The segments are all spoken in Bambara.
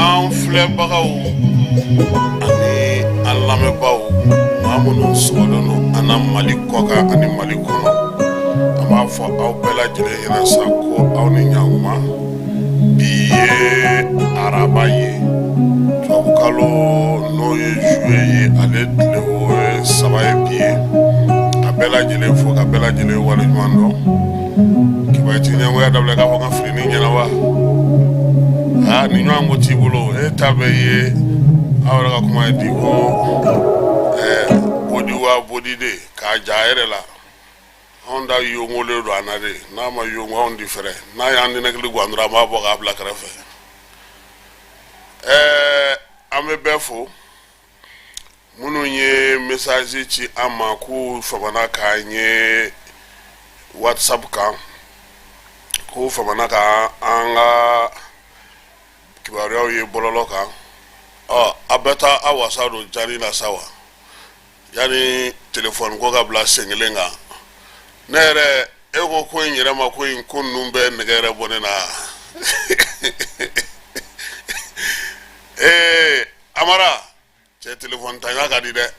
An filɛbagaw ani an lamɛnbaaw, maa minnu sɔgɔlen don an na Mali kɔkan ani Mali kɔnɔ, an b'a fɔ aw bɛɛ lajɛlen ɲɛna sa ko aw ni ɲankuma. Bi ye araba ye, tubabukalo n'o ye juillet ye, ale tile 3 ye bi ye. Ka bɛɛ lajɛlen fo, ka bɛɛ lajɛlen waleɲuman dɔn. Kiba ti ɲɛngoya dabila k'a fɔ ka fili ni ɲɛna wa. Aa, ni ɲɔgɔn ko t'i bolo, e ta bɛ ye aw yɛrɛ ka kuma ye di ko ɛɛ bodi wa bodi de k'a ja a yɛrɛ la. Anw da yongolen don an na de, n'a ma yongo anw di fɛrɛ, n'a y'an ninakili gan dɔrɔn, an b'a bɔ k'a bila kɛrɛfɛ. Ɛɛ, an bɛ bɛɛ fo, minnu ye message ci an ma k'u famana k'an ye WhatsApp kan, k'u famana ka an ka kibaruyaw ye bɔlɔlɔ kan. Ɔ, a bɛ taa aw wasa don jani na sa wa, yanni telefɔni ko ka bila sen kelen kan. Ne yɛrɛ, e ko in yɛrɛ ma ko in ko ninnu bɛɛ nɛgɛ yɛrɛ bɔ ne na. Ee Amara cɛ, telefɔni tanya ka di dɛ.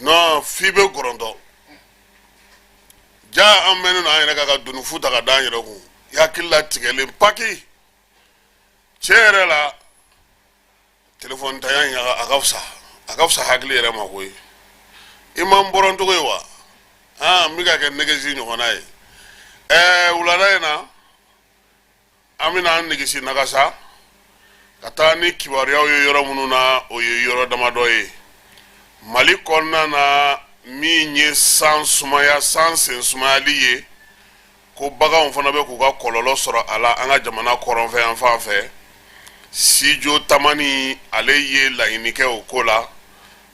Non, f'i bɛ gɔrɔntɔ ja. An mɛnnen don an yɛrɛ ka doni fu ta ka da an yɛrɛ kun. I hakili latigɛlen paki. Tiɲɛ yɛrɛ la, telefɔni tanya in, a ka fisa, a ka fisa hakili yɛrɛ ma koyi. I ma n bɔrɔntogo ye wa? Aa, n bɛ ka kɛ nɛgɛsi ɲɔgɔnna ye. Ɛɛ, wulada in na, an bɛna an negesi nagasa ka taa ni kibaruyaw ye yɔrɔ minnu na, o ye yɔrɔ damadɔ ye Mali kɔnɔna na. Min ye san sumaya, san sen sumayali ye, ko baganw fana bɛ k'u ka kɔlɔlɔ sɔrɔ a la an ka jamana kɔrɔnfɛ yan fan fɛ. Sijo Tamani, ale ye laɲini kɛ o ko la.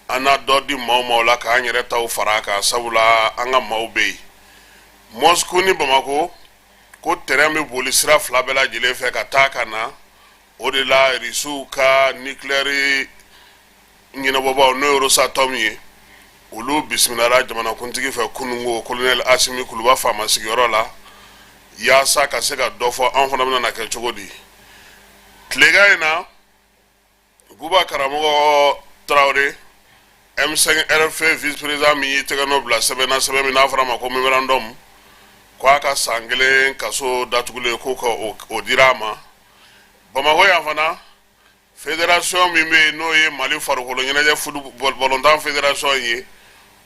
An na dɔ di maaw ma o la k'an yɛrɛ taw fara a kan, sabula an ka maaw bɛ yen. Mɔsiku ni Bamakɔ, ko tɛrɛn bɛ boli sira fila bɛɛ lajɛlen fɛ ka taa ka na. O de la Irisiw ka nucléaire ɲɛnabɔbaw, n'o ye Rosatom ye, olu bisimilara jamanakuntigi fɛ kununko, colonel Asimi, Kuluba faama sigiyɔrɔ la, yaasa ka se ka dɔ fɔ an fana bɛna na kɛ cogo di. Tilegan in na, Buba Karamɔgɔ Tarawele, M5 RFP vice président, min y'i tɛgɛ nɔ bila sɛbɛn na, sɛbɛn min n'a fɔra ma ko memorandum, ko a ka san 1 kaso datugulen, ko ka o dira a ma. Bamakɔ yan fana, fédération min bɛ yen, n'o ye Mali farikolo ɲɛnajɛ football balontan fédération ye,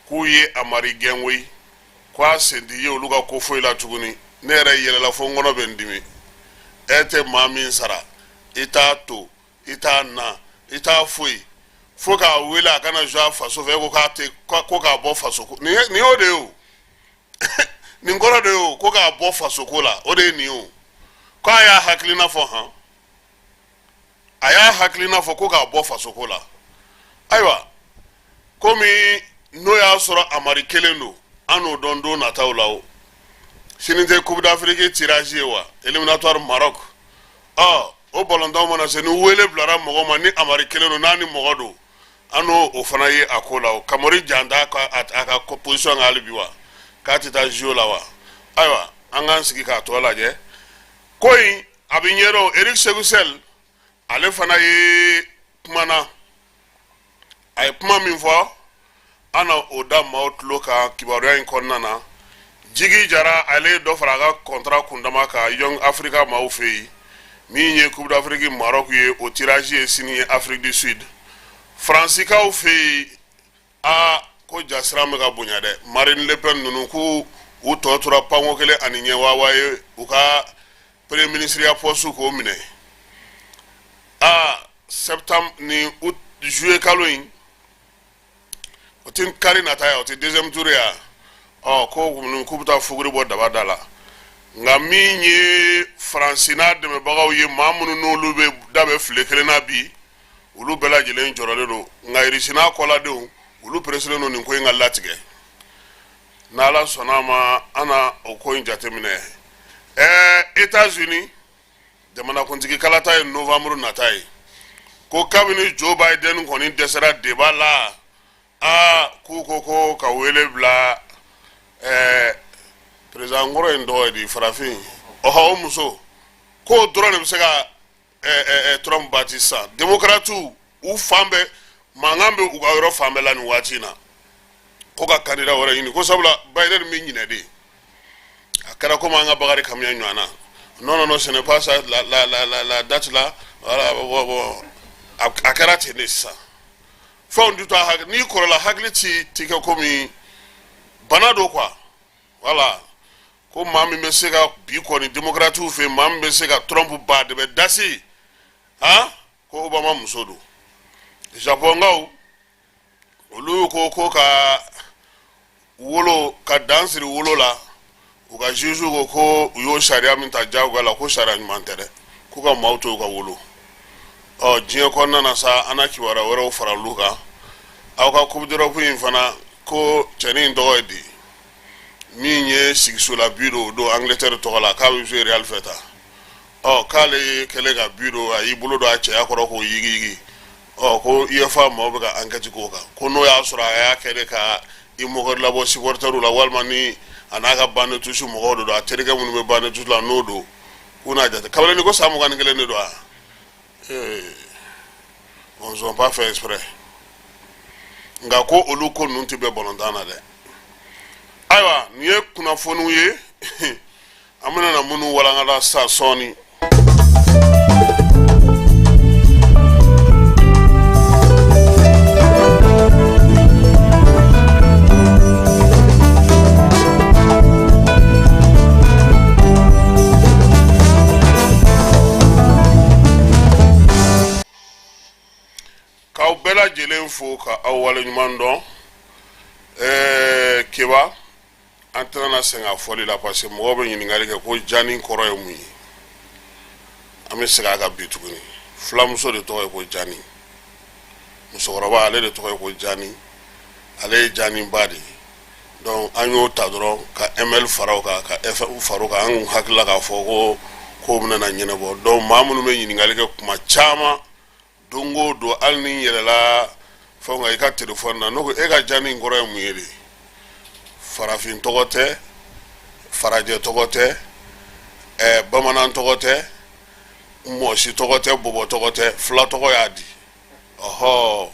k'u ye Amari gɛn koyi, ko a sen tɛ ye olu ka ko foyi la tuguni. Ne yɛrɛ yɛlɛla fo n kɔnɔ bɛ n dimi. E tɛ maa min sara, i t'a to, i t'a na, i t'a foyi, fo k'a wele a kana jouer a faso fɛ, e ko k'a tɛ ko k'a bɔ faso ko. Nin y'o de ye o, nin kɔrɔ de ye o, ko k'a bɔ faso ko la, o de ye nin ye o. K'a y'a hakilina fɔ han, a y'a hakilina fɔ ko k'a bɔ faso ko la. Ayiwa, komi n'o y'a sɔrɔ Amari kelen don, an n'o dɔn don nataw la. O sini tɛ Coupe d'Afrique tirage ye wa, éliminatoire Maroc. Ɔ, o balontan mana se, ni wele bilara mɔgɔ ma, ni Amari kelen don, n'a ni mɔgɔ don, an n'o o fana ye a ko la. O Kamori jan t'a ka a ka position kan hali bi wa, k'a tɛ taa JO la wa? Ayiwa, an k'an sigi k'a tɔ lajɛ. Ko in a bɛ ɲɛdɔn. Eric Sékou Chelle, ale fana ye kumana. A ye kuma min fɔ, an na o da maaw tulo kan kibaruya in kɔnɔna na. Jigi Jara, ale ye dɔ fara a ka contrat kundama kan Young Africa maaw fɛ yen. Min ye Coupe d'Afrique Maroc ye, o tirage ye sini ye Afrique du Sud. Faransikaw fɛ yen, aa, ko jasiran bɛ ka bonya dɛ. Marine Le Pen ninnu, k'u u tɔ tora panko kelen ani ɲɛ waawa ye u ka premier ministre ya poste k'o minɛ. Aa, septembre ni août, juillet kalo in, o tɛ kari nata ye, o tɛ deuxième tour ye. Ɔ, ko ninnu k'u bɛ taa fuguri bɔ daba da la. Nka min ye Faransi n'a dɛmɛbagaw ye, maa minnu n'olu bɛ da bɛ file kelen na bi, olu bɛɛ lajɛlen jɔrɔlen don. Nka Irisi n'a kɔladenw, olu pereselen don nin ko in ka latigɛ. N'Ala sɔnna a ma, an na o ko in jateminɛ. Ɛɛ, États-Unis jamanakuntigi kalata ye novembre nata ye. Ko kabini Joe Biden kɔni dɛsɛra débat la, aa, k'u ko ka wele bila ɛɛ président kɔrɔ in tɔgɔ ye di, farafin, ɔhɔ, o muso, k'o dɔrɔn de bɛ se ka Trump battre sisan. Démocrates u fan bɛɛ mankan bɛ u ka yɔrɔ fan bɛɛ la nin waati in na, ko ka candidat wɛrɛ ɲini, ko sabula Biden bɛ ɲinɛ de. A kɛra komi an ka Bakari Kamiya ɲɔgɔn na. Non, non, non, ce n'est pas ça, la la la la la date là, voilà. Bon, bon, a kɛra ten de sisan. Fɛnw tɛ to a hakili, n'i kɔrɔla, hakili ti kɛ komi bana don quoi. Voilà, ko maa min bɛ se ka bi kɔni démocrates fɛ, maa min bɛ se ka Trump ba de bɛ dasi han, ko Obama muso don. Japonkaw olu ko ka wolo ka dan siri wolo la. U ka juge ko u y'o sariya min ta jagoya la, ko sariya ɲuman tɛ dɛ, k'u ka maaw to u ka wolo. Ɔ, diɲɛ kɔnɔna na sa, an na kibaruya wɛrɛw fara olu kan. Aw ka Coupe d'Europe in fana, ko cɛnin in tɔgɔ ye di, min ye sigisola bi don o don Angleterre tɔgɔ la, k'a bɛ jouer Real fɛ tan. Ɔ, k'ale kɛlen ka bi don, a y'i bolo don a cɛya kɔrɔ k'o yigiyigi. Ɔ, ko UEFA maaw bɛ ka enquête k'o kan, ko n'o y'a sɔrɔ a y'a kɛ de ka i mɔgɔ labɔ supporterw la, walima ni a n'a ka banc de touche mɔgɔw de don, a terikɛ minnu bɛ banc de touche la, n'o don, k'u n'a jate. Kamalen ko san 21 de don wa. Ee, ils ont pas fait exprès. Nka ko olu ko ninnu tɛ bɛn balontan na dɛ. Ayiwa, nin ye kunnafoniw ye, an bɛna na minnu walankata sisan sɔɔni. K'aw bɛɛ lajɛlen fo ka aw waleɲuman dɔn. Keba, an tɛna na sɛgɛn a fɔli la, parce que mɔgɔw bɛ ɲininkali kɛ ko Jani kɔrɔ ye mun ye. An bɛ segin a kan bi tuguni. Fulamuso de tɔgɔ ye ko Jani, musokɔrɔba ale de tɔgɔ ye ko Jani, ale ye Jani ba de ye. Donc an y'o ta dɔrɔn ka ml fara o kan, ka f fara o kan. An kun hakili la k'a fɔ ko kow bɛna na ɲɛnabɔ. Donc maa minnu bɛ ɲininkali kɛ kuma caman, don o don, hali ni n yɛlɛla fɛn kan i ka telefɔni na, n'o ko e ka Jani in kɔrɔ ye mun ye de, farafin tɔgɔ tɛ, farajɛ tɔgɔ tɛ, bamanan tɔgɔ tɛ, mɔsi tɔgɔ tɛ, bɔbɔ tɔgɔ tɛ, fula tɔgɔ y'a di. Ɔhɔ,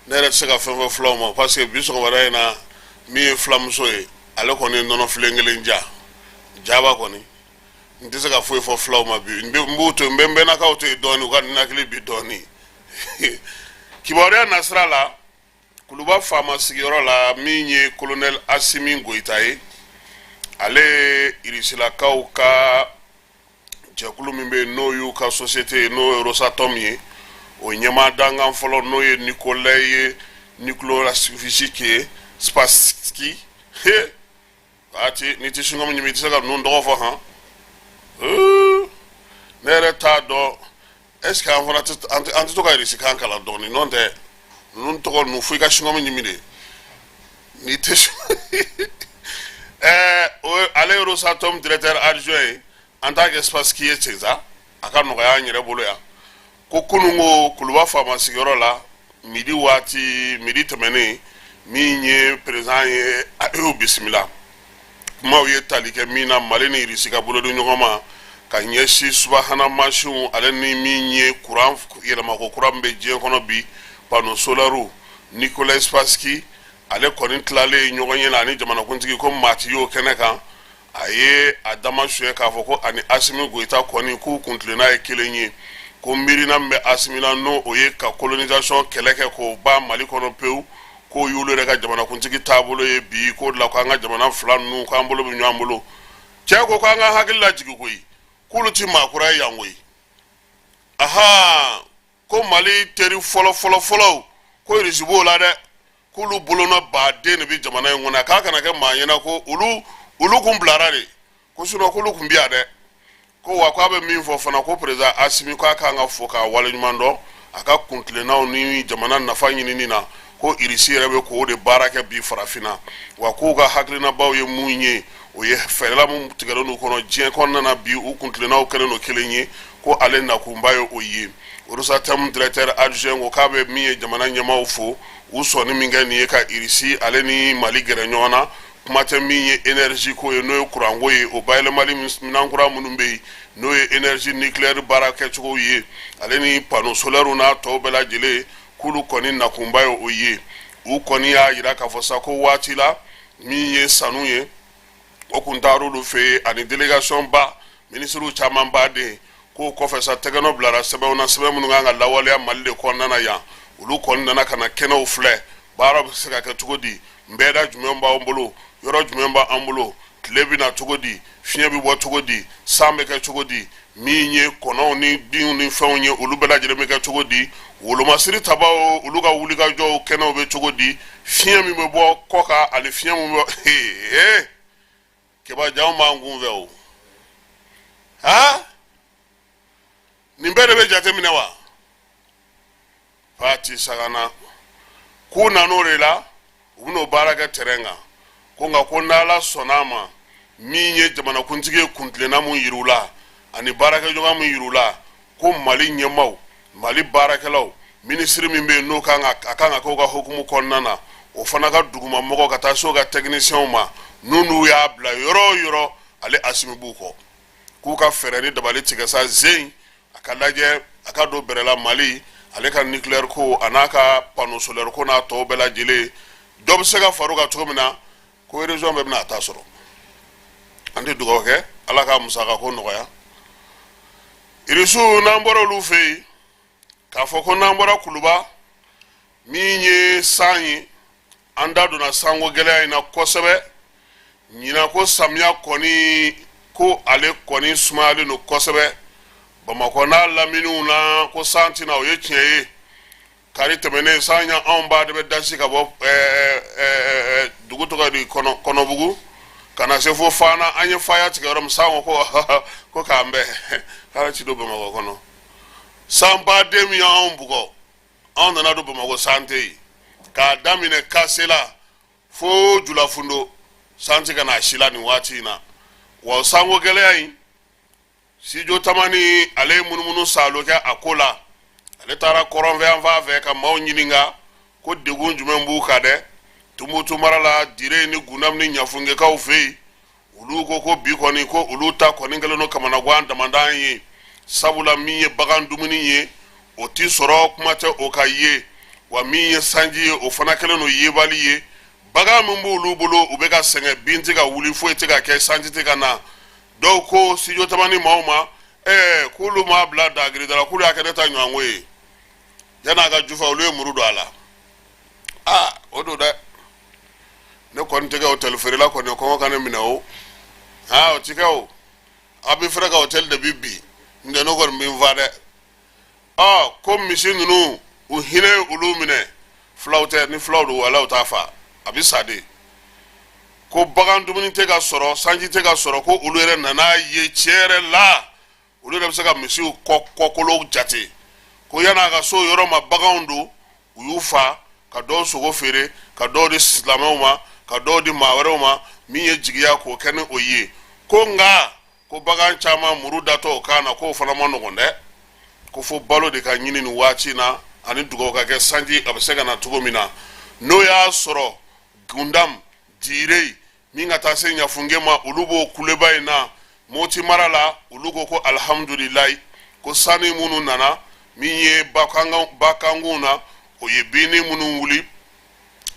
ne yɛrɛ tɛ se ka fɛn fɔ fulaw ma, parce que bi sɔgɔmada in na, min ye fulamuso ye, ale kɔni ye nɔnɔ filen kelen ja jaba kɔni. N tɛ se ka foyi fɔ fulaw ma bi. N b'u to, n bɛ n bɛnnakaw to yen dɔɔni, u ka ninakili bi dɔɔni. Kibaruya nasira la, Kuluba faama sigiyɔrɔ la, min ye colonel Asimi Goyita ye, ale ye irisilakaw ka jɛkulu min bɛ yen, n'o y'u ka société ye, n'o ye Rosatom ye, o ɲɛmaa dankan fɔlɔ, n'o ye Nikolai Nikolaevich ye Spassky. He, waati n'i tɛ chewing-gum ɲimi, i tɛ se ka ninnu tɔgɔ fɔ han. Ne yɛrɛ t'a dɔn, est ce que an fana an tɛ to ka irisikan kalan dɔɔni? N'o tɛ, ninnu tɔgɔ ninnu, fo i ka chewing-gum ɲimi de n'i tɛ. O ale ye Rosatom directeur adjoint ye. An t'a kɛ Spassky ye ten sa, a ka nɔgɔya an yɛrɛ bolo yan. Ko kunun ko Kuluba faama sigiyɔrɔ la, midi waati, midi tɛmɛnen, min ye président ye, a y'u bisimila. Kumaw ye tali kɛ min na, Mali ni Irisi ka bolodi ɲɔgɔn ma ka ɲɛsin subahana mansinw, ale ni min ye kuran yɛlɛmako kura min bɛ diɲɛ kɔnɔ bi, panneau solaires. Nikolai Spassky ale kɔni tilalen ɲɔgɔn ye na ani jamanakuntigi, ko maa ti y'o kɛnɛ kan, a ye a dama suɲɛ k'a fɔ ko ani Asimi Goyita kɔni k'u kuntilenna ye kelen ye, ko miirina min bɛ Asimi na, n'o o ye ka colonisation kɛlɛ kɛ k'o ban Mali kɔnɔ pewu, k'o y'olu yɛrɛ ka jamanakuntigi taabolo ye bi. K'o de la k'an ka jamana fila ninnu, k'an bolo bɛ ɲɔgɔn bolo. Cɛ ko k'an ka hakili lajigin koyi, k'olu ti maa kura ye yan koyi. Aha, ko Mali teri fɔlɔ fɔlɔ fɔlɔw, ko Irisi b'o la dɛ, k'olu bolonɔ baden de bɛ jamana in kɔnɔ, k'a kana kɛ maa ɲɛna ko olu kun bilara de, ko sinon k'olu kun bi yan dɛ. Ko wa k'a bɛ min fɔ fana, ko président Asimi k'a kan ka fo k'a waleɲuman dɔn a ka kuntilennaw ni jamana nafa ɲinini na, ko Irisi yɛrɛ bɛ k'o de baara kɛ bi farafinna. Wa k'u ka hakilinabaw ye mun ye, o ye fɛɛrɛla mun tigɛlen n'u kɔnɔ diɲɛ kɔnɔna na bi, u kuntilennaw kɛlen don kelen ye, ko ale nakunba ye o ye. Rosatom directeur adjoint ko k'a bɛ min ye jamana ɲɛmaaw fo, u sɔnni min kɛ nin ye ka Irisi ale ni Mali gɛrɛ ɲɔgɔn na. Kuma tɛ min ye énergie ko ye, n'o ye kuranko ye, o bayɛlɛmali minankura minnu bɛ yen, n'o ye énergie nucléaire baara kɛcogo ye, ale ni panneau solaire n'a tɔw bɛɛ lajɛlen, k'olu kɔni nakunba ye o ye. U kɔni y'a jira k'a fɔ sa ko waati la min ye sanu ye, o kun taar'olu fɛ yen ani délégation ba, minisiriw caman baden. K'o kɔfɛ sa, tɛgɛnɔ bilara sɛbɛnw na, sɛbɛn minnu kan ka lawaleya Mali de kɔnɔna na yan. Olu kɔni nana ka na kɛnɛw filɛ, baara bɛ se ka kɛ cogo di, nbɛda jumɛn b'an bolo, yɔrɔ jumɛn b'an bolo, tile bɛ na cogo di, fiɲɛ bɛ bɔ cogo di, san bɛ kɛ cogo di, min ye kɔnɔw ni binw ni fɛnw ye, olu bɛɛ lajɛlen bɛ kɛ cogo di, wolomasiri tabaw, olu ka wulikajɔw kɛnɛw bɛ cogo di, fiɲɛ min bɛ bɔ kɔkan ani fiɲɛ min bɛ ee keba janw b'an kun fɛ o. Ha, nin bɛɛ de bɛ jateminɛ wa? Fati Sagana k'u nan'o de la, u bɛn'o baara kɛ terrain kan. Ko nka ko n'Ala sɔnna a ma, min ye jamanakuntigi ye kuntilenna mun yir'u la ani baarakɛɲɔgɔn mun yir'u la, ko Mali ɲɛmaaw, Mali baarakɛlaw, minisiri min bɛ yen n'o kan ka a kan ka k'o ka hukumu kɔnɔna na, o fana ka dugumamɔgɔ ka taa se o ka tɛkinisiyɛnw ma, n'u y'a bila yɔrɔ o yɔrɔ, ale Asimi b'u kɔ. K'u ka fɛɛrɛ ni dabali tigɛ sa zen a ka lajɛ a ka don bɛrɛ la Mali ale ka nucléaire ko a n'a ka panneau solaire ko n'a tɔw bɛɛ lajɛlen, dɔ bɛ se ka far'o kan cogo min na, ko région bɛɛ bɛna a ta sɔrɔ. An tɛ dugawu kɛ, Ala ka musaka ko nɔgɔya. Irisiw, n'an bɔra olu fɛ yen, k'a fɔ ko n'an bɔra Kuluba, min ye san ye, an da donna sanko gɛlɛya in na kosɛbɛ ɲinan. Ko samiya kɔni, ko ale kɔni sumayalen don kosɛbɛ Bamakɔ n'a laminiw na. Ko san tɛ na, o ye tiɲɛ ye. Kari tɛmɛnen, san ya anw ba de bɛ dasi ka bɔ dugu tɔgɔ di, Kɔnɔbugu ka na se fo Fana. An ye faya tigɛ yɔrɔ min, san ko ko k'an bɛn k'ala ci don Bamakɔ kɔnɔ. Sanbaden min y'anw bugɔ, anw nana don Bamakɔ, san tɛ yen. K'a daminɛ Kasela fo Julafundo, san tɛ ka na a si la nin waati in na. Wa sanko gɛlɛya in, Sijo Tamani, ale ye munumunu saalo kɛ a ko la. Ale taara kɔrɔnfɛ yan fan fɛ ka maaw ɲininka ko degun jumɛn b'u kan dɛ Tumutu mara la, Dire ni Gundam ni Ɲafungekaw fɛ yen. Olu ko ko bi kɔni, ko olu ta kɔni kɛlen don kamanagan damandan ye, sabula min ye bagan dumuni ye, o ti sɔrɔ, kuma tɛ o ka ye. Wa min ye sanji ye, o fana kɛlen don yebali ye. Bagan min b'olu bolo, u bɛ ka sɛgɛn, bin tɛ ka wuli, foyi tɛ ka kɛ, sanji tɛ ka na. Dɔw ko Studio Tamani maaw ma, ɛɛ, k'olu m'a bila dagirida la, k'olu y'a kɛ ne ta ɲɔgɔnko ye. Yan'a ka jufa, olu ye muru don a la. Aa, o don dɛ, ne kɔni tɛ kɛ hôtel feerela kɔni, kɔngɔ ka ne minɛ o. Aa, o ti kɛ o. A bɛ fɛrɛ ka hôtel de bi bi n tɛ, ne kɔni bɛ n fa dɛ. Ɔ, ko misi ninnu, u hinɛ ye olu minɛ. Fulaw tɛ, ni fulaw don, wala u t'a fa, a bɛ sa de. Ko bagan dumuni tɛ ka sɔrɔ, sanji tɛ ka sɔrɔ, ko olu yɛrɛ nana ye tiɲɛ yɛrɛ la, olu yɛrɛ bɛ se ka misiw kɔkolo jate. Ko yan'a ka so yɔrɔ ma, baganw don, u y'u fa ka dɔw sogo feere, ka dɔw di silamɛw ma, ka dɔw di maa wɛrɛw ma, min ye jigiya k'o kɛ ni o ye. Ko nka ko bagan caman muru datɔ o kan na, k'o fana ma nɔgɔn dɛ. Ko fo balo de ka ɲini nin waati in na, ani dugawu ka kɛ sanji a bɛ se ka na cogo min na. N'o y'a sɔrɔ Gundam, Dire min ka taa se Ɲafunke ma, olu b'o kuleba in na Moti mara la. Olu ko ko alihamudulilayi, ko sanni minnu nana, min ye bakangun na, o ye binni minnu wuli,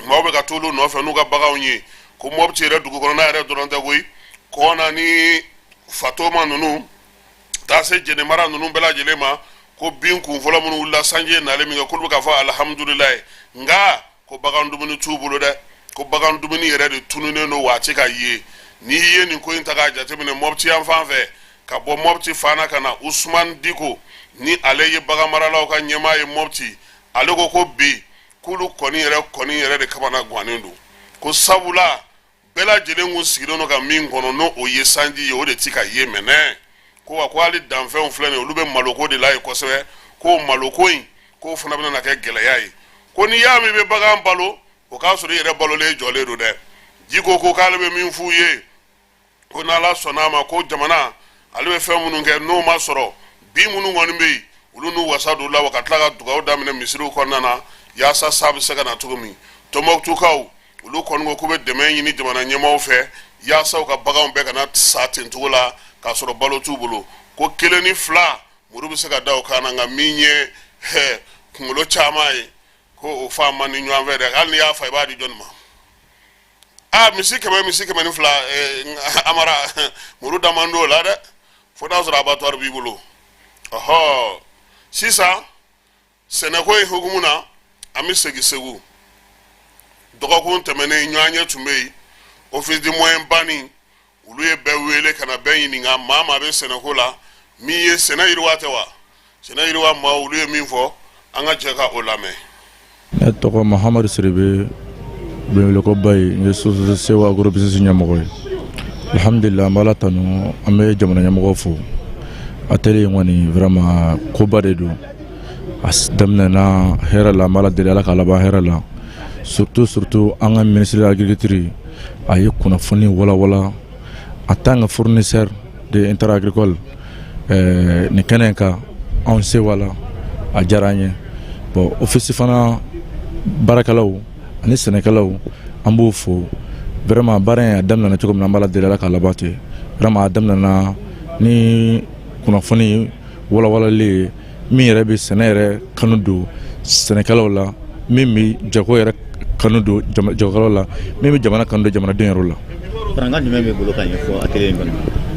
maaw bɛ ka t'olu nɔfɛ n'u ka baganw ye. Ko Mɔpti yɛrɛ dugu kɔnɔna yɛrɛ dɔrɔn tɛ koyi, Kɔna ni Fatoma ninnu taa se Jɛnɛmara ninnu bɛɛ lajɛlen ma, ko bin kun fɔlɔ minnu wulila sanji ye nalen min kɛ, k'olu bɛ k'a fɔ alihamudulilayi. Nka ko bagan dumuni t'u bolo dɛ, ko bagan dumuni yɛrɛ de tununnen don waati ka ye. N'i ye nin ko in ta k'a jateminɛ Mɔpti yan fan fɛ, ka bɔ Mɔpti Fana ka na, Usumani Diko ni ale ye baganmaralaw ka ɲɛmaa ye Mɔpti, ale ko ko bi k'olu kɔni yɛrɛ de kamana gannen don, ko sabula bɛɛ lajɛlen kun sigilen don ka min kɔnɔ, n'o o ye sanji ye, o de ti ka ye mɛnɛ. Ko wa ko hali danfɛnw filɛ nin ye, olu bɛ maloko de la yen kosɛbɛ, ko maloko in, k'o fana bɛna kɛ gɛlɛya ye. Ko n'i y'a mɛn i bɛ bagan balo, o k'a sɔrɔ i yɛrɛ balolen jɔlen don dɛ. Diko ko k'ale bɛ min f'u ye, ko n'Ala sɔnna a ma, ko jamana ale bɛ fɛn minnu kɛ, n'o ma sɔrɔ, bin minnu kɔni bɛ yen, olu n'u wasa don la, wa ka tila ka dugawu daminɛ misiriw kɔnɔna na yaasa sa bɛ se ka na cogo min. Tɔnbɔkutukaw, Olu kɔni ko k'u bɛ dɛmɛ ɲini jamana ɲɛmaaw fɛ yaasa u ka baganw bɛɛ kana sa ten cogo la k'a sɔrɔ balo t'u bolo. Ko kelen ni fila muru bɛ se ka da o kan na, nka min ye kunkolo caman ye, ko o fa man di ɲɔgɔn fɛ dɛ. Hali n'i y'a fa, i b'a di jɔnni ma? Aa, misi 100, misi 102, Amara, muru da man d'o la dɛ, fo n'a sɔrɔ abattoir b'i bolo. Ɔhɔ, sisan sɛnɛko in hukumu na, an bɛ segin Segu. Dɔgɔkun tɛmɛnen, ɲɔgɔnye tun bɛ yen Office du Moyen Bani. Olu ye bɛɛ wele ka na bɛɛ ɲininka, maa maa bɛ sɛnɛko la, min ye sɛnɛ yiriwa tɛ wa, sɛnɛ yiriwa maa, olu ye min fɔ, an ka jɛ ka o lamɛn. Ne tɔgɔ Mahamadu Sidibe, bɛ wele ko Bayi. N ye société Sewa Agro Business ɲɛmɔgɔ ye. Alhamdulillah, an b'Ala tanu, an bɛ jamana ɲɛmɔgɔ fo. Atelier in kɔni, vraiment, koba de don. A daminɛna hɛrɛ la, an b'Ala deli, Ala k'a laban hɛrɛ la. Surtout, surtout, an ka ministre de l'Agriculture, a ye kunnafoni walawala en tant que fournisseur de intrants agricole nin kɛnɛ in kan anw Sewa la, a diyara an ye. Bon, office fana baarakɛlaw ani sɛnɛkɛlaw, an b'u fo. Vraiment, baara in a daminɛna cogo min na, an b'Ala deli, Ala k'a laban ten. Vraiment, a daminɛna ni kunnafoni walawalali ye min yɛrɛ bɛ sɛnɛ yɛrɛ kanu don sɛnɛkɛlaw la, min bɛ jago yɛrɛ kanu don jagokɛlaw la, min bɛ jamana kanu don jamanaden yɛrɛ la. Farankan jumɛn b'i bolo ka ɲɛfɔ atelier in kɔnɔ?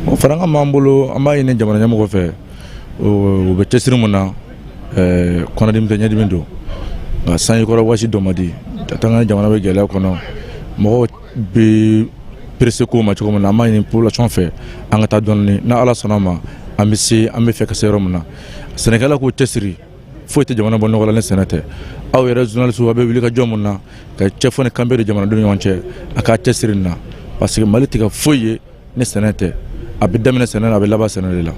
Bon, farankan b'an bolo, an b'a ɲini jamana ɲɛmɔgɔ fɛ, u bɛ cɛsiri mun na, kɔnɔdimi tɛ, ɲɛdimi don, nka sanji kɔrɔ waati dɔ man di. Ka taa jamana bɛ gɛlɛya kɔnɔ, mɔgɔw bɛ pressé ko ma cogo min na, an b'a ɲini population fɛ, an ka taa dɔɔni. N'a Ala sɔnna ma, an bɛ se, an bɛ fɛ ka se yɔrɔ min na. Sɛnɛkɛla k'u cɛsiri, foyi tɛ jamana bɔ nɔgɔ la ni sɛnɛ tɛ. Aw yɛrɛ journaliste, aw bɛ wuli ka jɔ mun na ka cɛfɔ ni kanbe don jamanadenw ni ɲɔgɔn cɛ, a k'a cɛsiri nin na, parce que Mali tɛ ka foyi ye ni sɛnɛ tɛ. A bɛ daminɛ sɛnɛ la, a bɛ laban sɛnɛ de la.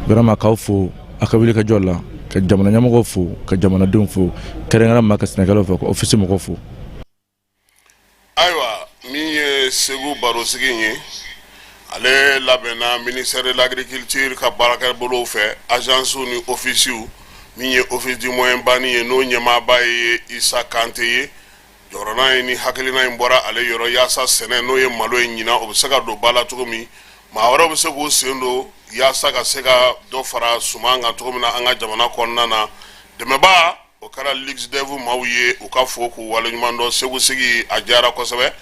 Vraiment, k'aw fo a ka wuli ka jɔ la, ka jamana ɲɛmɔgɔw fo, ka jamanadenw fo, kɛrɛnkɛrɛn ka sɛnɛkɛlaw fo, ka office mɔgɔw fo. Ayiwa, min ye Segu barosigi ye, ale labɛnna ministère de l'Agriculture ka baarakɛbolow fɛ, agences ni offices. Min ye Office du Moyen Bani ye, n'o ɲɛmaaba ye Isa Kante ye, jɔyɔrɔna in ni hakilina in bɔra ale yɔrɔ, yaasa sɛnɛ, n'o ye malo ye ɲinan, o bɛ se ka don ba la cogo min, maa wɛrɛw bɛ se k'u sen don yaasa ka se ka dɔ fara suman kan cogo min na an ka jamana kɔnɔna na. Dɛmɛba o kɛra Luxdev maaw ye. U ka fo k'u waleɲuman dɔn. Segu sigi a diyara kosɛbɛ.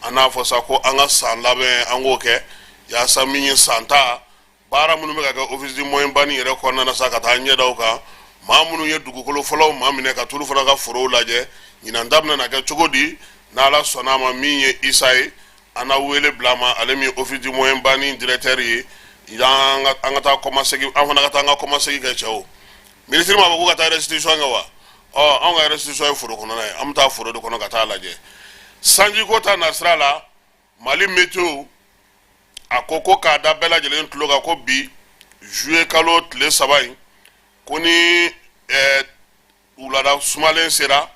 An n'a fɔ sa ko an ka san labɛn, an k'o kɛ yaasa min ye san ta baara minnu bɛ ka kɛ Office du Moyen Bani yɛrɛ kɔnɔna na sa, ka taa ɲɛdaw kan, maa minnu ye dugukolo fɔlɔw maa minɛ ka tulu fana ka forow lajɛ, ɲinan ta bɛna kɛ cogo di? N'Ala sɔnna a ma, min ye Isa ye, an na wele bila a ma, ale min ye Office du Moyen Bani directeur ye. An ka taa kɔmasegin, an fana ka taa an ka kɔmasegin kɛ. Cɛw, minisiri m'a fɔ k'u ka taa restitution kɛ wa? Ɔ, anw ka restitution ye foro kɔnɔna ye, an bɛ taa foro de kɔnɔ ka taa lajɛ. Sanjiko ta nasira la, Mali Météo a ko ko k'a da bɛɛ lajɛlen tulo kan ko bi juillet kalo tile 3 in, ko ni wulada sumalen sera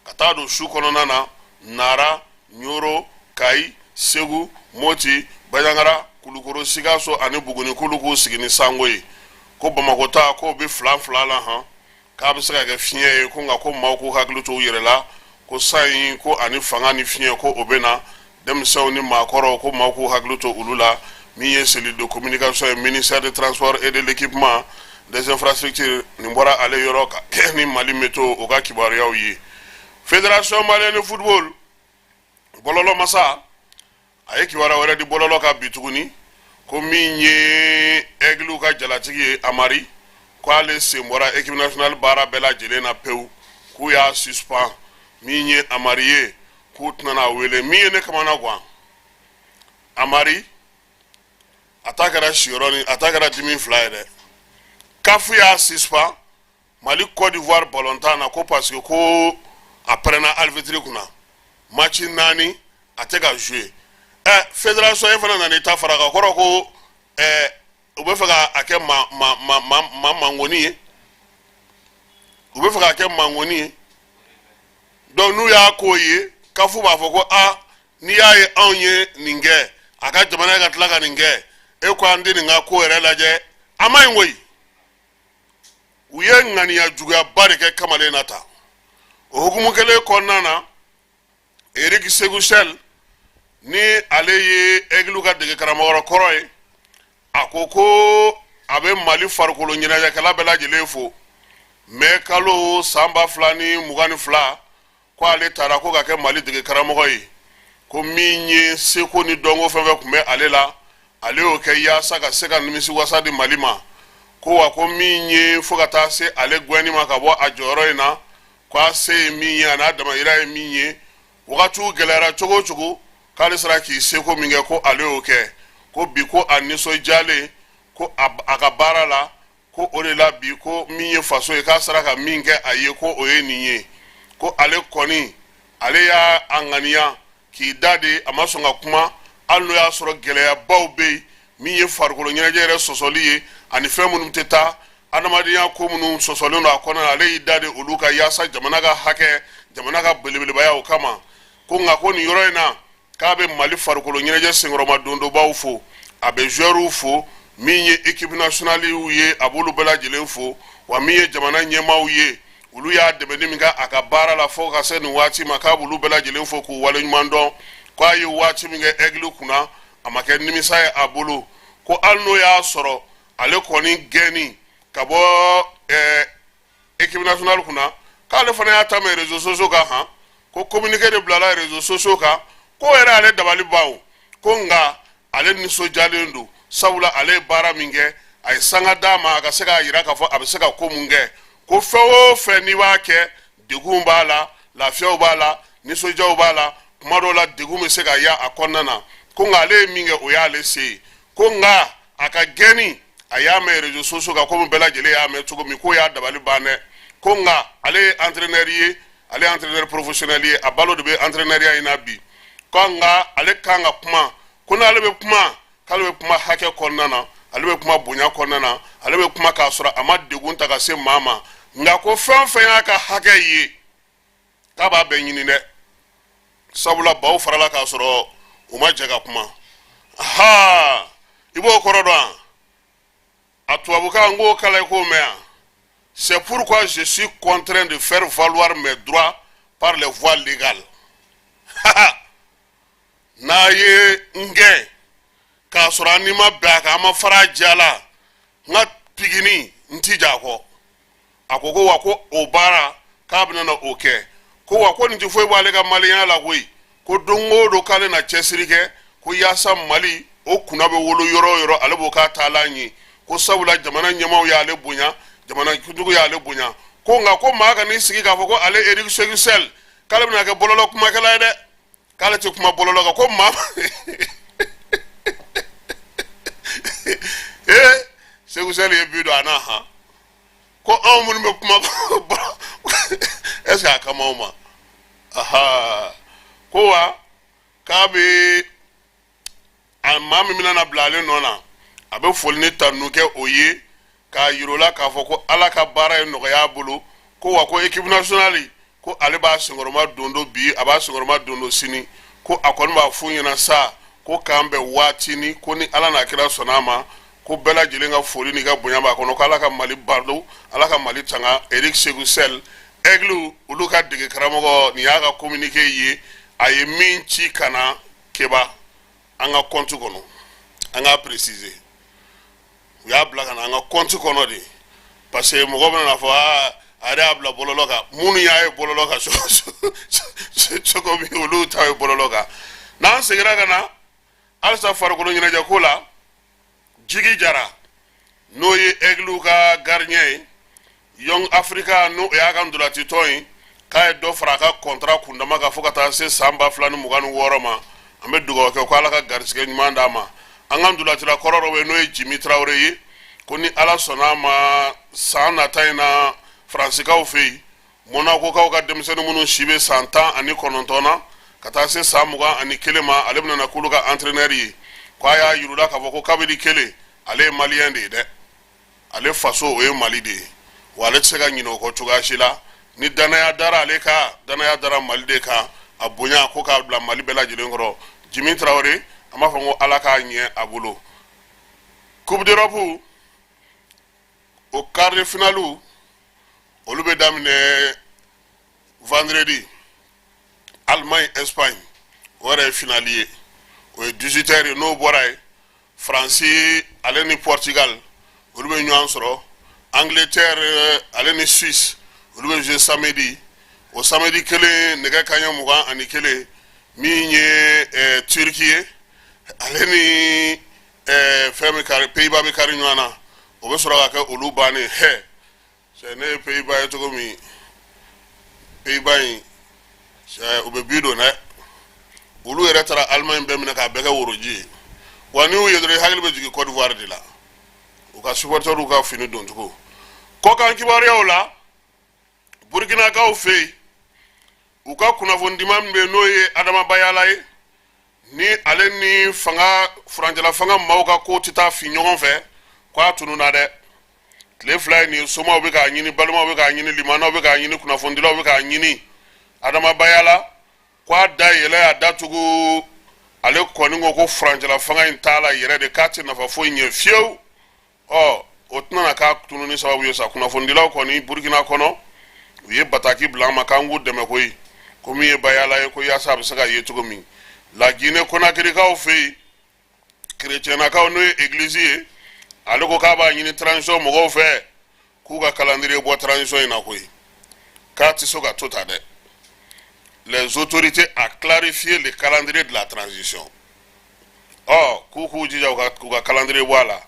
ka taa don su kɔnɔna na, Nara, Ɲoro, Kayi, Segu, Moti, Banjagara, Kulukoro, Sikaso ani Buguni, k'olu k'u sigi ni sanko ye. Ko Bamakɔ ta, k'o bɛ fila fila la han, k'a bɛ se ka kɛ fiɲɛ ye. Ko nka ko maaw k'u hakili to u yɛrɛ la, ko san in ko ani fanga ni fiɲɛ ko o bɛ na, denmisɛnw ni maakɔrɔw, ko maaw k'u hakili to olu la. Min ye cellule de communication ye, ministère de Transport et de l'Équipement des Infrastructures, nin bɔra ale yɔrɔ ka kɛ ni Mali Météo o ka kibaruyaw ye. Fédération malienne de football bɔlɔlɔ masa, a ye kibaruya wɛrɛ di bɔlɔlɔ kan bi tuguni, ko min ye Aigles ka jalatigi ye, Amari, ko ale sen bɔra équipe nationale baara bɛɛ lajɛlen na pewu, k'u y'a suspend. Min ye Amari ye, k'u tɛna n'a wele. Min ye ne kamana gan, Amari a ta kɛra siyɔrɔ ni a ta kɛra dimi fila ye dɛ. CAF y'a suspend Mali Côte d'Ivoire balontan na, ko parce que ko a pɛrɛnna arbitre kunna, match 4 a tɛ ka jouer. Fédération e fana nana i ta fara kan, kɔrɔ ko u bɛ fɛ ka a kɛ ma ma ma ma ma mangoni ye, u bɛ fɛ k'a kɛ mangoni ye. Donc n'u y'a k'o ye, CAF b'a fɔ ko a n'i y'a ye anw ye nin kɛ, a ka jamana ka tila ka nin kɛ, e ko an tɛ nin ka ko yɛrɛ lajɛ, a ma ɲi koyi. U ye ŋaniya juguyaba de kɛ kamalen na ta. O hukumu kelen kɔnɔna na, Eric Sékou Chelle, ni ale ye Aigle ka dege karamɔgɔ kɔrɔ ye, a ko ko a bɛ Mali farikolo ɲɛnajɛkɛla bɛɛ lajɛlen fo. Mɛ kalo san 2022, ko ale taara ko ka kɛ Mali dege karamɔgɔ ye, ko min ye seko ni dɔnko fɛn fɛn tun bɛ ale la, ale y'o kɛ yaasa ka se ka nimisi wasa di Mali ma. Ko wa ko min ye fo ka taa se ale gɛnni ma ka bɔ a jɔyɔrɔ in na, ko a se ye min ye, a n'a damayira ye min ye, wagatiw gɛlɛyara cogo o cogo, k'ale sera k'i seko min kɛ, ko ale y'o kɛ. Ko bi ko a nisɔndiyalen ko a ka baara la, ko o de la bi ko min ye faso ye, k'a sera ka min kɛ a ye, ko o ye nin ye. Ko ale kɔni, ale y'a a ŋaniya k'i da de, a ma sɔn ka kuma, hali n'o y'a sɔrɔ gɛlɛyabaw bɛ yen, min ye farikolo ɲɛnajɛ yɛrɛ sɔsɔli ye ani fɛn minnu tɛ taa adamadenya ko minnu sɔsɔlen don a kɔnɔ, ale y'i da de olu kan yaasa jamana ka hakɛ, jamana ka belebelebaya o kama. Ko nka ko nin yɔrɔ in na, k'a bɛ Mali farikolo ɲɛnajɛ senkɔrɔma dondobaw fo, a bɛ joueurs fo, min ye équipe nationale ye, a b'olu bɛɛ lajɛlen fo, wa min ye jamana ɲɛmaaw ye, olu y'a dɛmɛni min kɛ a ka baara la fo ka se nin waati ma, k'a b'olu bɛɛ lajɛlen fo k'u waleɲuman dɔn. K'a ye waati min kɛ Aigle kunna, a ma kɛ nimisa ye a bolo. Ko hali n'o y'a sɔrɔ ale kɔni gɛnni ka bɔ équipe nationale kunna, k'ale fana y'a ta mɛn réseaux sociaux kan han, ko communiqué de bilala réseaux sociaux kan, k'o yɛrɛ ale dabali ban o. Ko nka ale nisɔndiyalen don, sabula ale ye baara min kɛ, a ye sanga d'a ma a ka se k'a yira k'a fɔ a bɛ se ka ko mun kɛ. Ko fɛn o fɛn n'i b'a kɛ, degun b'a la, lafiyaw b'a la, nisɔndiyaw b'a la, kuma dɔw la degun bɛ se ka ya a kɔnɔna na. Ko nka ale ye min kɛ, o y'ale se ye. Ko nka a ka gɛnni, a y'a mɛn réseaux sociaux kan komi bɛɛ lajɛlen y'a mɛn cogo min, k'o y'a dabali ban dɛ. Ko nka ale ye entraîneur ye, ale ye entraîneur professionnel ye, a balo de bɛ entraîneuriya in na bi. Ko nka ale kan ka kuma, ko n'ale bɛ kuma, k'ale bɛ kuma hakɛ kɔnɔna na, ale bɛ kuma bonya kɔnɔna na, ale bɛ kuma k'a sɔrɔ a ma degun ta ka se maa ma. Nka ko fɛn o fɛn y'a ka hakɛ ye, k'a b'a bɛɛ ɲini dɛ, sabula baw farala k'a sɔrɔ u ma jɛ ka kuma. Ha, i b'o kɔrɔ dɔn? A tubabukan n k'o kalan, i k'o mɛn yan. C'est pourquoi je suis contraint de faire valoir mes droits par les voies légales. N'a ye n gɛn k'a sɔrɔ an ni ma bɛn a kan, an ma fara a diya la, n ka pigini n ti ja a kɔ. A ko ko wa ko o baara k'a bɛna na o kɛ. Ko wa ko nin tɛ foyi bɔ ale ka maliyɛnya la koyi. Ko don o don k'ale na cɛsiri kɛ ko yaasa Mali o kunna bɛ wolo yɔrɔ o yɔrɔ, ale b'o k'a taalan ye. Ko sabula jamana ɲɛmaaw y'ale bonya, jamana kuntigiw y'ale bonya. Ko nka ko maa kan'i sigi k'a fɔ ko ale Eric Sékou Chelle, k'ale bɛna kɛ bɔlɔlɔ kumakɛla ye dɛ, k'ale tɛ kuma bɔlɔlɔ kan. Ko maa ee, Sékou Chelle ye bi don a na han. Ko anw minnu bɛ kuma, est ce que a kama anw ma? Aha, ko wa k'a bɛ a maa min bɛna na bila ale nɔ na, a bɛ foli ni tanu kɛ o ye, k'a yir'o la k'a fɔ ko Ala ka baara ye nɔgɔya a bolo. Ko wa ko équipe nationale, ko ale b'a senkɔrɔma don bi, a b'a senkɔrɔma don sini. Ko a kɔni b'a f'u ɲɛna sa ko k'an bɛn waatini, ko ni Ala n'a kira sɔnna a ma, ko bɛɛ lajɛlen ka foli n'i ka bonya b'a kɔnɔ, ko Ala ka Mali balo, Ala ka Mali tanga. Eric Sékou Chelle, Aigle olu ka dege karamɔgɔ, nin y'a ka communiqué ye, a ye min ci ka na Keba an ka compte kɔnɔ. An k'a préciser, u y'a bila ka na an ka compte kɔnɔ de, parce que mɔgɔ bɛna fɔ aa, a yɛrɛ y'a bila bɔlɔlɔ kan. Minnu y'a ye bɔlɔlɔ kan cogo min, olu ta ye bɔlɔlɔ kan. N'an seginna ka na halisa farikolo ɲɛnajɛ ko la, Jigi Jara, n'o ye Aigle ka gardien ye, Young Africa, n'o y'a ka ntolatitɔn ye, k'a ye dɔ fara a ka contrat kundama kan fo ka taa se san 2026 ma. An bɛ dugawu kɛ ko Ala ka garisɛgɛ ɲuman d'a ma. An ka ntolatila kɔrɔ dɔ bɛ yen, n'o ye Jimi Tarawele ye, ko ni Ala sɔnna a ma, san nata in na, Faransikaw fɛ yen, Monakokaw ka denmisɛnnin minnu si bɛ san 19 na ka taa se san 21 ma, ale bɛna na k'olu ka entraîneur ye. Ko a y'a yir'u la k'a fɔ ko kabini kelen, ale ye maliyɛn de ye dɛ, ale faso o ye Mali de ye, wa ale tɛ se ka ɲinɛ o kɔ cogoya si la. Ni danaya dara ale kan, danaya dara Mali de kan, a bonya ko k'a bila Mali bɛɛ lajɛlen kɔrɔ. Jimi Tarawele, an b'a fɔ ko Ala k'a ɲɛ a bolo. Coupe d'Europe o quart de finale, olu bɛ daminɛ vendredi. Allemagne Espagne, o yɛrɛ ye finali ye, o ye 18 heures ye. N'o bɔra yen, Faransi ale ni Portugal, olu bɛ ɲɔgɔn sɔrɔ. Angleterre ale ni Suisse, olu bɛ jouer samedi. O samedi kelen, nɛgɛ kanɲɛ 21, min ye Turki ye, ale ni fɛn bɛ kari, Pays-Bas bɛ kari ɲɔgɔn na. O bɛ sɔrɔ ka kɛ olu bannen. Hɛ cɛ, ne ye Pays-Bas ye cogo min, Pays-Bas in cɛ, u bɛ bi don dɛ. Olu yɛrɛ taara Allemagne bɛɛ minɛ k'a bɛɛ kɛ woroji ye. Wa n'i y'u ye dɔrɔn, i hakili bɛ jigin Côte d'Ivoire de la, u ka supporters ka fini doncogo. Kɔkan kibaruyaw la, Burukinakaw fɛ yen, u ka kunnafonidima min bɛ yen, n'o ye Adama Bayala ye, ni ale ni fanga furancɛla fanga maaw ka ko tɛ taa fin ɲɔgɔn fɛ, ko a tununna dɛ. Tile 2 ye nin ye, somaw bɛ k'a ɲini, balimaw bɛ k'a ɲini, limanaw bɛ k'a ɲini, kunnafonidilaw bɛ k'a ɲini. Adama Bayala ko a da yɛlɛ, a datugu. Ale kɔni ko ko furancɛla fanga in t'a la yɛrɛ de, k'a tɛ nafa foyi ɲɛ fiyewu. Ɔ, o tɛna na k'a tununi sababu ye sa. Kunnafonidilaw kɔni Burukina kɔnɔ, u ye bataki bila an ma k'an k'u dɛmɛ koyi, ko min ye Bayala ye, ko yaasa a bɛ se ka ye cogo min. Lagine Konakirikaw fɛ yen, kerecɛnnakaw, n'o ye egilizi ye, ale ko k'a b'a ɲini transition mɔgɔw fɛ k'u ka calendrier bɔ transition in na koyi, k'a tɛ se ka to ta dɛ. Les autorités à clarifier le calendrier de la transition. Ɔ, k'u jija u ka calendrier bɔ a la.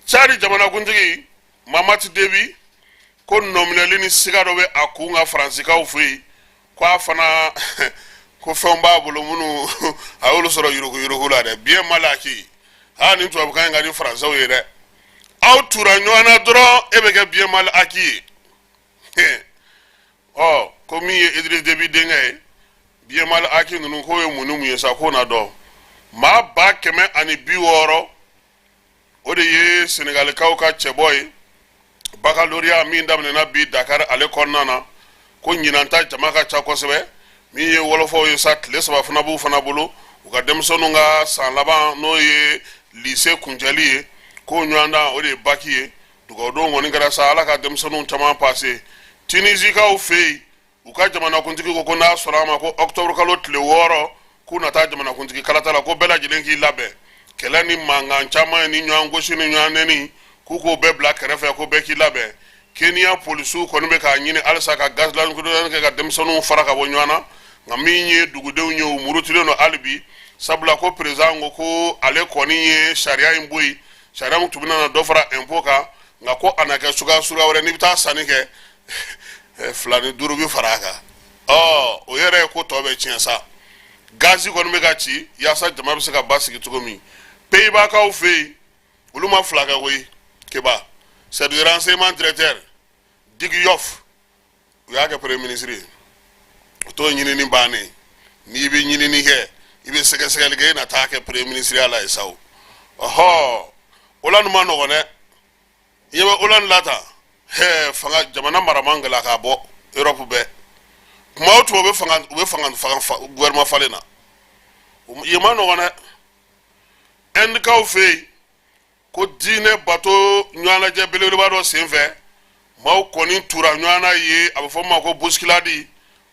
Cadi jamanakuntigi Mamati Debi, ko nɔminɛli ni siga dɔ bɛ a kun ka Faransikaw fɛ yen, ko a fana ko fɛnw b'a bolo minnu a y'olu sɔrɔ yuruguyurugu la dɛ. Bien mal acquis. Aa, nin tubabukan in ka di Faransɛw ye dɛ. Aw tura ɲɔgɔn na dɔrɔn, e bɛ kɛ bien mal acquis ye. Ɔ, ko min ye Idris Debi denkɛ ye, bien mal acquis ninnu, k'o ye mun ni mun ye sa, k'o na dɔn. Maa 160,000, o de ye Senegalikaw ka cɛbɔ ye baccalauréat min daminɛna bi Dakar ale kɔnɔna na, ko ɲinanta jama ka ca kosɛbɛ. Min ye wɔlɔfɔw ye sa, tile 3 fana b'u fana bolo, u ka denmisɛnninw ka san laban, n'o ye lycée kuncɛli ye, k'o ɲɔgɔndan, o de ye bac ye. Dugawudon kɔni kɛra sa, Ala ka denmisɛnninw caman pase. Tunisikaw fɛ yen, u ka jamanakuntigi ko ko n'a sɔrɔ a ma, ko octobre kalo tile 6, k'u na taa jamanakuntigi kalata la, ko bɛɛ lajɛlen k'i labɛn. Kɛlɛ ni mankan caman ni ɲɔgɔn gosi ni ɲɔgɔn nɛni, k'u k'o bɛɛ bila kɛrɛfɛ, ko bɛɛ k'i labɛn. Keniya polisiw kɔni bɛ k'a ɲini halisa ka gaz lacrymogène kɛ ka denmisɛnninw fara ka bɔ ɲɔgɔn na. Nka min ye dugudenw ye, u murutilen don hali bi, sabula ko président ko ko ale kɔni ye sariya in bɔ yen, sariya min tun bɛna na dɔ fara impôt kan, nka ko a na kɛ suguya suguya wɛrɛ, n'i bɛ taa sanni kɛ, 2 ni 5 bɛ fara a kan. Ɔ, o yɛrɛ ye ko tɔ bɛ tiɲɛ sa. Gazi kɔni bɛ ka ci yaasa jama bɛ se ka basigi cogo min. Pays-Bas-kaw fɛ yen, olu ma fila kɛ koyi. Keba, c'est du renseignement directeur Dijkhoff, u y'a kɛ premier ministre ye. O t'o ɲinini bannen. N'i bɛ ɲinini kɛ, i bɛ sɛgɛsɛgɛli kɛ, i na taa kɛ premier ministre ya la ye sa. O ɔhɔ, Hollande ma nɔgɔn dɛ. I ɲɛ bɛ Hollande la tan, hɛ, fanga jamana mara man gɛlɛn k'a bɔ Europe bɛɛ. Kuma o tuma, u bɛ fanga gouvernement falen na, yen ma nɔgɔn dɛ. Indikaw fɛ yen, ko diinɛ bato ɲɔgɔnlajɛ belebeleba dɔ senfɛ, maaw kɔni tura ɲɔgɔn na ye, a bɛ fɔ ma ko bousculade,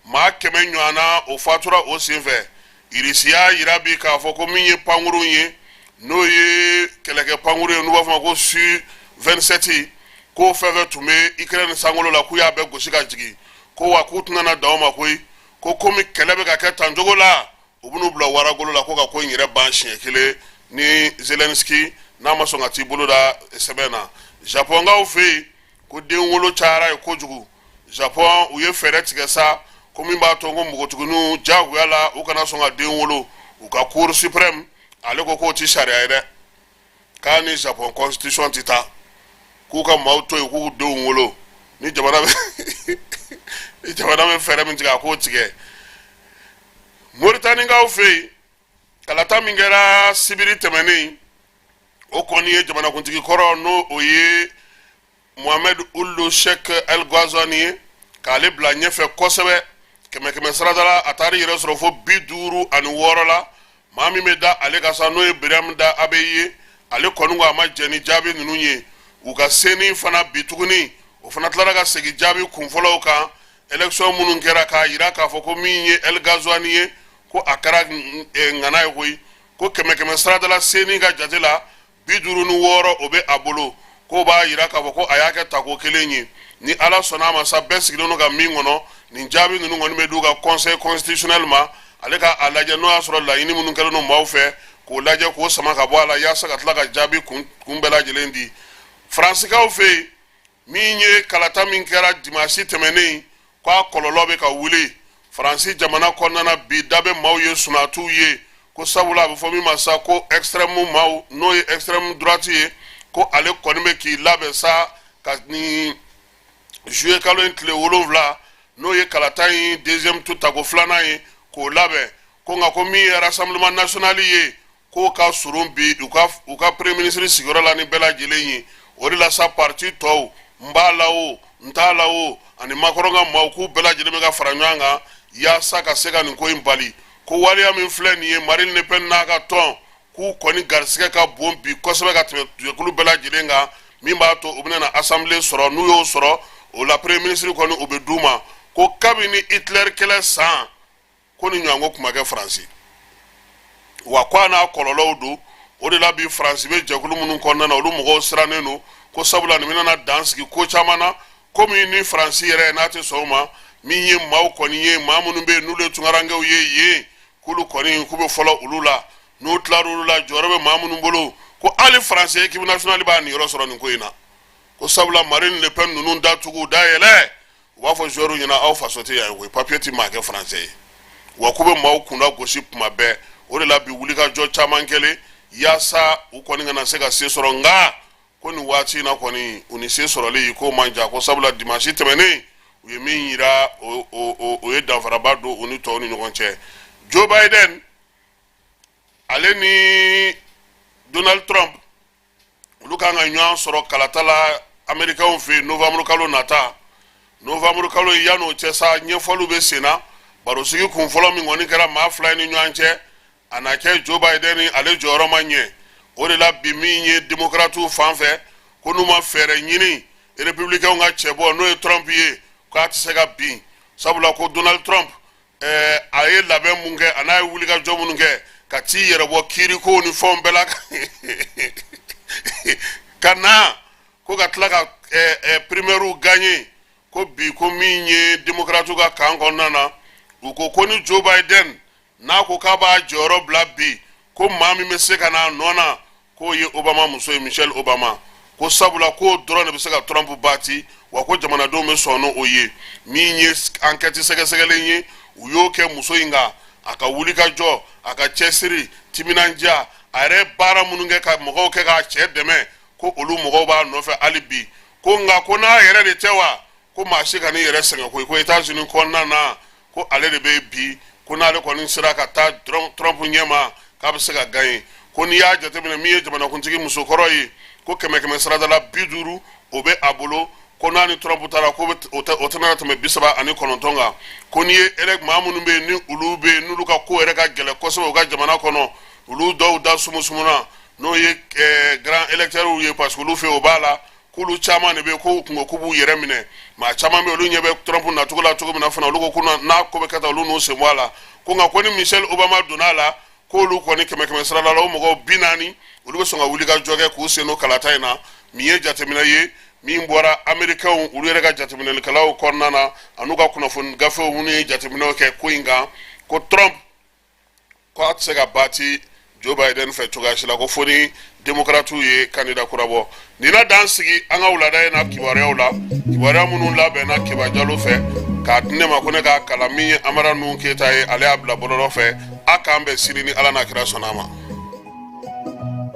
maa 100 ɲɔgɔn na, o fatura o senfɛ. Irisi y'a yira bi k'a fɔ ko min ye pankurun ye, n'o ye kɛlɛkɛ pankurun ye, n'u b'a fɔ ma ko Su 27, k'o fɛn fɛn tun bɛ Ukraine sankolo la, k'u y'a bɛɛ gosi ka jigin. Ko wa k'u tɛna na dan o ma koyi, ko komi kɛlɛ bɛ ka kɛ tan cogo la, u bɛn'u bila waragolo la, ko ka ko in yɛrɛ ban siɲɛ kelen ni Zelensky n'a ma sɔn ka t'i bolo da sɛbɛn na. Japonkaw fɛ yen, ko den wolo cayara ye kojugu. Japon, u ye fɛɛrɛ tigɛ sa, ko min b'a to ko npogotigininw jagoya la, u kana sɔn ka den wolo. U ka cour suprême ale ko k'o ti sariya ye dɛ, k'a ni Japon constitution tɛ taa, k'u ka maaw to yen k'u denw wolo. Ni jamana bɛ fɛɛrɛ min tigɛ, a k'o tigɛ. Moritanikaw fɛ yen, kalata min kɛra sibiri tɛmɛnen, o kɔni ye jamanakuntigi kɔrɔ, n'o o ye Mohamed Ould Cheikh El Ghazouani ye, k'ale bila ɲɛfɛ kosɛbɛ. Kɛmɛ kɛmɛ sarada la, a taara yɛrɛ sɔrɔ fo 56 la. Maa min bɛ da ale ka sa, n'o ye Brahim da Abeyi ye, ale kɔni ko a ma jɛn ni jaabi ninnu ye. U ka CENI fana bi tuguni, o fana tilara ka segin jaabi kunfɔlɔw kan. élection minnu kɛra k'a yira k'a fɔ ko min ye El Ghazouani ye, ko a kɛra ŋana ye koyi. Ko kɛmɛ kɛmɛ saradala CENI ka jate la, 56 o bɛ a bolo. K'o b'a yira k'a fɔ ko a y'a kɛ tako kelen ye. Ni Ala sɔnna a ma sa, bɛɛ sigilen don ka min kɔnɔ, nin jaabi ninnu kɔni bɛ d'u ka Conseil constitutionnel ma, ale ka a lajɛ n'o y'a sɔrɔ laɲini minnu kɛlen don maaw fɛ, k'o lajɛ, k'o sama ka bɔ a la, yaasa ka tila ka jaabi kun bɛɛ lajɛlen di. Faransikaw fɛ yen, min ye kalata min kɛra dimansi tɛmɛnen, k'a kɔlɔlɔ bɛ ka wuli Faransi jamana kɔnɔna na bi. Da bɛ maaw ye, sunatuw ye, ko sabula a bɛ fɔ min ma sa ko extrême maaw, n'o ye extrême droite ye, ko ale kɔni bɛ k'i labɛn sa ka nin juillet kalo in tile 7, n'o ye kalata in deuxième tour tako filanan ye, k'o labɛn. Ko nka ko min ye Rassemblement national ye, k'o ka surun bi u ka premier ministre sigiyɔrɔ la ni bɛɛ lajɛlen ye. O de la sa, parti tɔw, n b'a la o, n t'a la o, ani Macron ka maaw, k'u bɛɛ lajɛlen bɛ ka fara ɲɔgɔn kan yaasa ka se ka nin ko in bali. Ko waleya min filɛ nin ye, Marine Le Pen n'a ka tɔn, k'u kɔni garisigɛ ka bon bi kosɛbɛ ka tɛmɛ jɛkulu bɛɛ lajɛlen kan, min b'a to u bɛna na assemblée sɔrɔ. N'u y'o sɔrɔ, o la premier ministre kɔni o bɛ d'u ma. Ko kabini Hitler kɛlɛ san, ko ni ɲɔgɔn ko kuma kɛ Faransi wa, ko a n'a kɔlɔlɔw don. O de la bi, Faransi bɛ jɛkulu minnu kɔnɔna na, olu mɔgɔw sirannen don, ko sabula nin bɛna dan sigi ko caman na, komi ni Faransi yɛrɛ n'a tɛ sɔn o ma. Min ye maaw kɔni ye, maa minnu bɛ yen n'olu ye tunkarankew ye yen, k'olu kɔni k'u bɛ fɔlɔ olu la. N'u tilara olu la, jɔyɔrɔ bɛ maa minnu bolo, ko hali Faransi équipe nationale b'a niyɔrɔ sɔrɔ nin ko in na, ko sabula Marine Le Pen ninnu datugu da yɛlɛ, u b'a fɔ joueur ɲɛna aw faso tɛ yan koyi, papier tɛ maa kɛ français ye wa, k'u bɛ maaw kunda gosi kuma bɛɛ. O de la bi, wulikajɔ caman kɛlen yaasa u kɔni kana se ka se sɔrɔ. Nka ko nin waati in na kɔni, u ni se sɔrɔli k'o man jan, ko sabula dimanche tɛmɛnen, u ye min yira, o ye danfaraba don u ni tɔw ni ɲɔgɔn cɛ. Joe Biden, ale ni Donald Trump, olu kan ka ɲɔgɔn sɔrɔ kalata la Amerikɛnw fɛ yen novembre kalo nata, novembre kalo. Yan'o cɛ sa, ɲɛfɔliw bɛ sen na. Barosigi kun fɔlɔ min kɔni kɛra maa fila ni ɲɔgɔn cɛ, a na kɛ Joe Biden, ale jɔyɔrɔ ma ɲɛ. O de la bi, min ye démocratew fan fɛ, ko n'u ma fɛɛrɛ ɲini, républicainw ka cɛbɔ, n'o ye Trump ye, k'a tɛ se ka bin, sabula ko Donald Trump, a ye labɛn mun kɛ, a n'a ye wulikajɔ minnu kɛ ka t'i yɛrɛ bɔ kiirikow ni fɛnw bɛɛ la ka na, ko ka tila ka primairew gagner. Ko bi, ko min ye démocratew ka camp kɔnɔna na, u ko ko ni Joe Biden n'a ko k'a b'a jɔyɔrɔ bila bi, ko maa min bɛ se ka n'a nɔ na, k'o ye Obama muso ye, Michelle Obama, ko sabula k'o dɔrɔn de bɛ se ka Trump battre wa, ko jamanadenw bɛ sɔn n'o ye. Min ye enquête sɛgɛsɛgɛlen ye, u y'o kɛ muso in kan, a ka wulikajɔ, a ka cɛsiri, timinandiya, a yɛrɛ baara minnu kɛ ka mɔgɔw kɛ k'a cɛ dɛmɛ, ko olu mɔgɔw b'a nɔfɛ hali bi. Ko nka ko n'a yɛrɛ de tɛ wa, ko maa si kan'i yɛrɛ sɛgɛn koyi, ko États-Unis kɔnɔna na, ko ale de bɛ bi, ko n'ale kɔni sera ka taa Trump ɲɛma, k'a bɛ se ka gagner. Ko n'i y'a jateminɛ, min ye jamanakuntigi musokɔrɔ ye, ko kɛmɛ kɛmɛ saradala 50 o bɛ a bolo, ko n'a ni Trump taara, ko o tɛna tɛmɛ 39 kan. Ko n'i ye maa minnu bɛ yen, ni olu bɛ yen, n'olu ka ko yɛrɛ ka gɛlɛn kosɛbɛ u ka jamana kɔnɔ, olu dɔw da sumusumuna, n'o ye grand électeurs ye, parce que olu fɛ o b'a la k'olu caman de bɛ yen, ko kun ko k'u b'u yɛrɛ minɛ. Maa caman bɛ olu ɲɛ bɛ Trump nacogo la cogo min na fana, olu ko ko n'a ko bɛ kɛ tan, olu n'u sen bɔ a la. Ko nka ko ni Michelle Obama donna a la, k'olu kɔni kɛmɛ kɛmɛ sara la, o mɔgɔw 40, olu bɛ sɔn ka wuli ka jɔ kɛ k'u sen don kalata in na. Min ye jateminɛ ye min bɔra Amerikɛnw olu yɛrɛ ka jateminɛlikɛlaw kɔnɔna na, an'u ka kunnafoni gafew minnu ye jateminɛw kɛ ko in kan, ko Trump ko a tɛ se ka battre Joe Biden fɛ cogoya si la, ko fo ni démocratew ye candidat kura bɔ. Nin na dan sigi an ka wulada in na kibaruyaw la, kibaruya minnu labɛnna Keba Jalo fɛ k'a di ne ma ko ne k'a kalan. Min ye Amara Nuhu Keyita ye, ale y'a bila bɔlɔlɔ fɛ. A k'an bɛn sini ni Ala n'a kira sɔnna a ma.